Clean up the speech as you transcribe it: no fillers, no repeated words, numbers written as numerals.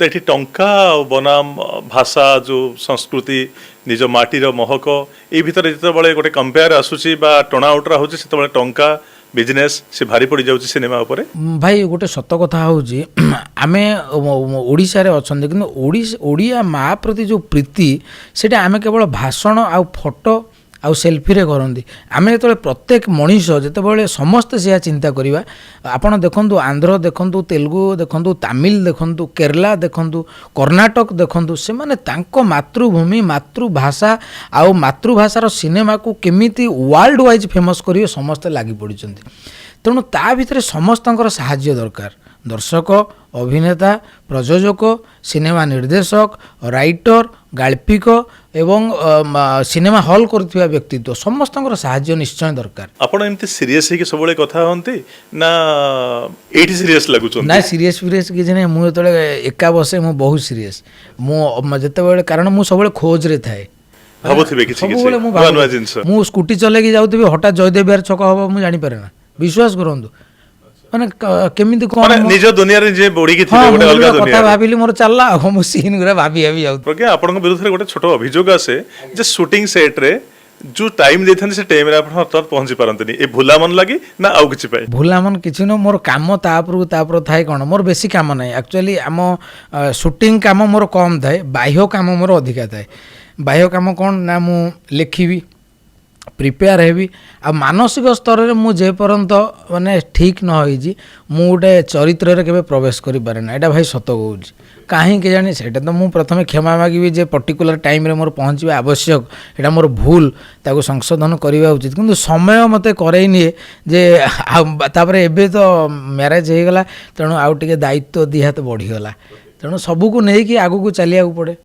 ଏଠି ଟଙ୍କା ଆଉ ବନାମ ଭାଷା, ଯେଉଁ ସଂସ୍କୃତି, ନିଜ ମାଟିର ମହକ, ଏଇ ଭିତରେ ଯେତେବେଳେ ଗୋଟେ କମ୍ପେୟାର ଆସୁଛି ବା ଟଣା ଓଟରା ହେଉଛି, ସେତେବେଳେ ଟଙ୍କା, ବିଜନେସ୍ ସେ ଭାରି ପଡ଼ିଯାଉଛି ସିନେମା ଉପରେ। ଭାଇ, ଗୋଟେ ସତ କଥା ହେଉଛି, ଆମେ ଓଡ଼ିଶାରେ ଅଛନ୍ତି, କିନ୍ତୁ ଓଡ଼ିଆ ମା ପ୍ରତି ଯେଉଁ ପ୍ରୀତି, ସେଇଟା ଆମେ କେବଳ ଭାଷଣ ଆଉ ଫଟୋ ଆଉ ସେଲ୍ଫିରେ କରନ୍ତି। ଆମେ ଯେତେବେଳେ ପ୍ରତ୍ୟେକ ମଣିଷ ଯେତେବେଳେ ସମସ୍ତେ ସେୟା ଚିନ୍ତା କରିବା, ଆପଣ ଦେଖନ୍ତୁ, ଆନ୍ଧ୍ର ଦେଖନ୍ତୁ, ତେଲୁଗୁ ଦେଖନ୍ତୁ, ତାମିଲ ଦେଖନ୍ତୁ, କେରଲା ଦେଖନ୍ତୁ, କର୍ଣ୍ଣାଟକ ଦେଖନ୍ତୁ, ସେମାନେ ତାଙ୍କ ମାତୃଭୂମି, ମାତୃଭାଷା ଆଉ ମାତୃଭାଷାର ସିନେମାକୁ କେମିତି ୱାର୍ଲଡ ୱାଇଜ୍ ଫେମସ୍ କରିବେ, ସମସ୍ତେ ଲାଗି ପଡ଼ିଛନ୍ତି। ତେଣୁ ତା ଭିତରେ ସମସ୍ତଙ୍କର ସାହାଯ୍ୟ ଦରକାର। ଦର୍ଶକ, ଅଭିନେତା, ପ୍ରଯୋଜକ, ସିନେମା ନିର୍ଦ୍ଦେଶକ, ରାଇଟର, ଗାଳ୍ପିକ ଏବଂ ସିନେମା ହଲ୍ କରୁଥିବା ବ୍ୟକ୍ତିତ୍ୱ, ସମସ୍ତଙ୍କର ସାହାଯ୍ୟ ନିଶ୍ଚୟ ଦରକାର। ଆପଣ ଏମିତି ସିରିୟସ୍ ହେଇକି ସବୁବେଳେ କଥା ହୁଅନ୍ତି ନା ଏଇଠି ସିରିୟସ୍ ଲାଗୁଛନ୍ତି? ନା, ସିରିୟସ୍ ଫିରିୟସ୍ କିଛି ନାହିଁ। ମୁଁ ଯେତେବେଳେ ଏକା ବସେ, ମୁଁ ବହୁତ ସିରିୟସ୍। ମୁଁ ଯେତେବେଳେ, କାରଣ ମୁଁ ସବୁବେଳେ ଖୋଜରେ ଥାଏ। ଭାବୁଥିବେ କିଛି କିଛି ସବୁବେଳେ ମୁଁ ନୂଆ ନୂଆ ଜିନିଷ। ମୁଁ ସ୍କୁଟି ଚଲେଇକି ଯାଉଥିବି, ହଠାତ୍ ଜୟଦେବ ବିହାର ଛକ ହବ, ମୁଁ ଜାଣିପାରେ ନା। ବିଶ୍ୱାସ କରନ୍ତୁ, ମାନେ କେମିତି କ'ଣ ମାନେ ନିଜ ଦୁନିଆରେ ନିଜେ ବୁଡ଼ିକି ଥିବେ ଗୋଟେ ମୁଁ ଅଲଗା ଗୋଟେ କଥା ଦୁନିଆରେ। ଭାବିଲି, ମୋର ଚାଲିଲା, ଆଉ ମୁଁ ସିନ୍ ଗୁରା ଭାବି ଭାବି ଯାଉଥିଲି। ପ୍ରଜ୍ଞା, ଆପଣଙ୍କ ବିରୁଦ୍ଧରେ ଗୋଟେ ଛୋଟ ଅଭିଯୋଗ ଆସେ ଯେ ସୁଟିଂ ସେଟ୍ରେ ଯୋଉ ଟାଇମ୍ ଦେଇଥାନ୍ତି, ସେ ଟାଇମ୍ରେ ଆପଣ ହଠାତ୍ ପହଞ୍ଚି ପାରନ୍ତିନି। ଏ ଭୁଲାମନ ଲାଗି ନା ଆଉ କିଛି ପାଇଁ? ଭୁଲାମନ କିଛି ନୁହଁ। ମୋର କାମ ତାପରକୁ ତାପର ଥାଏ। କ'ଣ, ମୋର ବେଶୀ କାମ ନାହିଁ ଆକ୍ଚୁଆଲି। ଆମ ସୁଟିଂ କାମ ମୋର କମ୍ ଥାଏ, ବାହ୍ୟ କାମ ମୋର ଅଧିକା ଥାଏ। ବାହ୍ୟ କାମ କ'ଣ ନା ମୁଁ ଲେଖିବି, ପ୍ରିପେୟାର ହେବି, ଆଉ ମାନସିକ ସ୍ତରରେ ମୁଁ ଯେ ପର୍ଯ୍ୟନ୍ତ ମାନେ ଠିକ୍ ନ ହେଇଛି, ମୁଁ ଗୋଟେ ଚରିତ୍ରରେ କେବେ ପ୍ରବେଶ କରିପାରେ ନା। ଏଇଟା ଭାଇ ସତ କହୁଛି। କାହିଁକି ଜାଣି, ସେଇଟା ତ ମୁଁ ପ୍ରଥମେ କ୍ଷମା ମାଗିବି ଯେ ପର୍ଟିକୁଲାର ଟାଇମ୍ରେ ମୋର ପହଞ୍ଚିବା ଆବଶ୍ୟକ, ଏଇଟା ମୋର ଭୁଲ, ତାକୁ ସଂଶୋଧନ କରିବା ଉଚିତ। କିନ୍ତୁ ସମୟ ମୋତେ କରେଇ ନିଏ ଯେ ଆଉ ତାପରେ ଏବେ ତ ମ୍ୟାରେଜ୍ ହେଇଗଲା, ତେଣୁ ଆଉ ଟିକେ ଦାୟିତ୍ୱ 2 ହାତ ବଢ଼ିଗଲା। ତେଣୁ ସବୁକୁ ନେଇକି ଆଗକୁ ଚାଲିବାକୁ ପଡ଼େ।